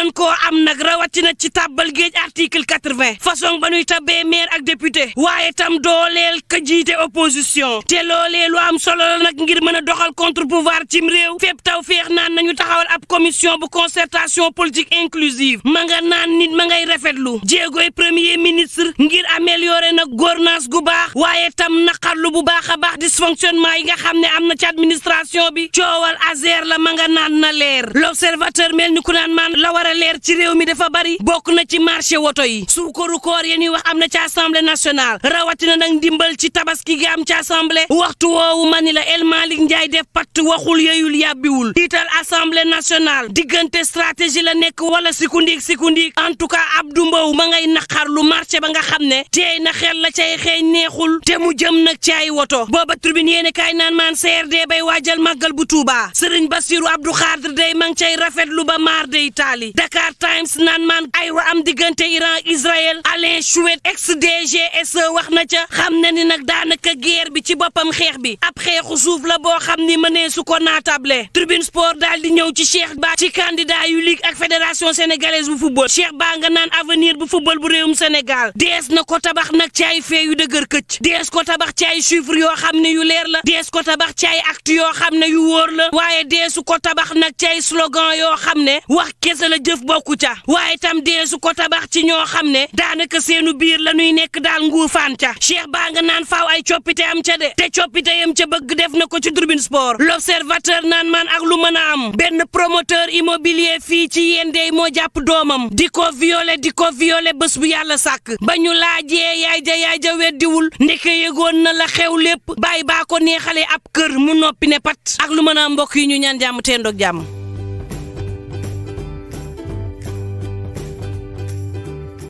nan koo am nag rawatina ci tàbbal géej article 80 façon ba nuy tabbee maire ak député waaye tam dooleel ka jiite opposition te loolee lu am solo la nag ngir mën a doxal contre pouvoir cim réew fépp taw feex naan nañu taxawal ab commission bu concertation politique inclusive ma nga naan nit ma ngay rafetlu jéegoy premier ministre ngir améliorer nag gouvernance gu baax waaye tam naqarlu bu baax a baax dysfonctionnement yi nga xam ne am na ci administration bi coowal Azer la ma nga naan na leer l'observateur mel ni ku naan man la war a leer ci réew mi dafa bari bokk na ci marché woto yi suukaru koor yéen ñuy wax am na ci assemblée nationale rawatina nag ndimbal ci tabaski gi am ci assemblée waxtu woowu mani la El Malick Ndiaye def patt waxul yeyul yàbbiwul tiital assemblée nationale diggante stratégie la nekk wala sikundiig en tout cas Abdou Mbow ma ngay naqarlu marché ba nga xam ne teey na xel la cay xeeñ neexul te mu jëm nag ci ay woto booba tribune yéene kaay naan maan CRD bay waajal màggal bu Touba Serigne Bassirou Abdou Khadre day ma ngi cay rafetlu ba maar de Italie Dakar Times naan maan ay wa am diggante Iran Israël Alain Chouet ex-DGSE wax na ca xam ne ni nag daanaka guerre bi ci boppam xeex bi ab xeexu suuf la boo xam ni mënee su ko naatable Tribune Sport daal di ñëw ci Cheikh Ba ci candidat yu Ligue ak fédération sénégalaise bu football Cheikh Ba nga naan avenir bu football bu réewum Sénégal dees na ko tabax nag ci ay fee yu dëgër këcc dees ko tabax ci ay chiffres yoo xam ne yu leer la dees ko tabax ci ay actes yoo xam ne yu wóor la waaye deesu ko tabax nag ci ay slogan yoo xam ne wax kese la jëf bokku ca waaye tam deesu ko tabax ci ñoo xam ne daanaka seenu biir la ñuy nekk daal nguufaan ca Cheikh Ba nga naan faaw ay coppite am ca de te coppite yam ca bëgg def na ko ci Tribune Sport l'observateur naan man ak lu mën a am benn promoteur immobilier fii ci Yendey moo jàpp doomam di ko violé bés bu yàlla sàkk ba ñu laajee yaay ja weddiwul ndeke yëgoon na la xew lépp bàyyi baa ko neexalee ab kër mu noppi ne pat ak lu mën a am mbokk yi ñu ñaan jàmm te ndoog jàmm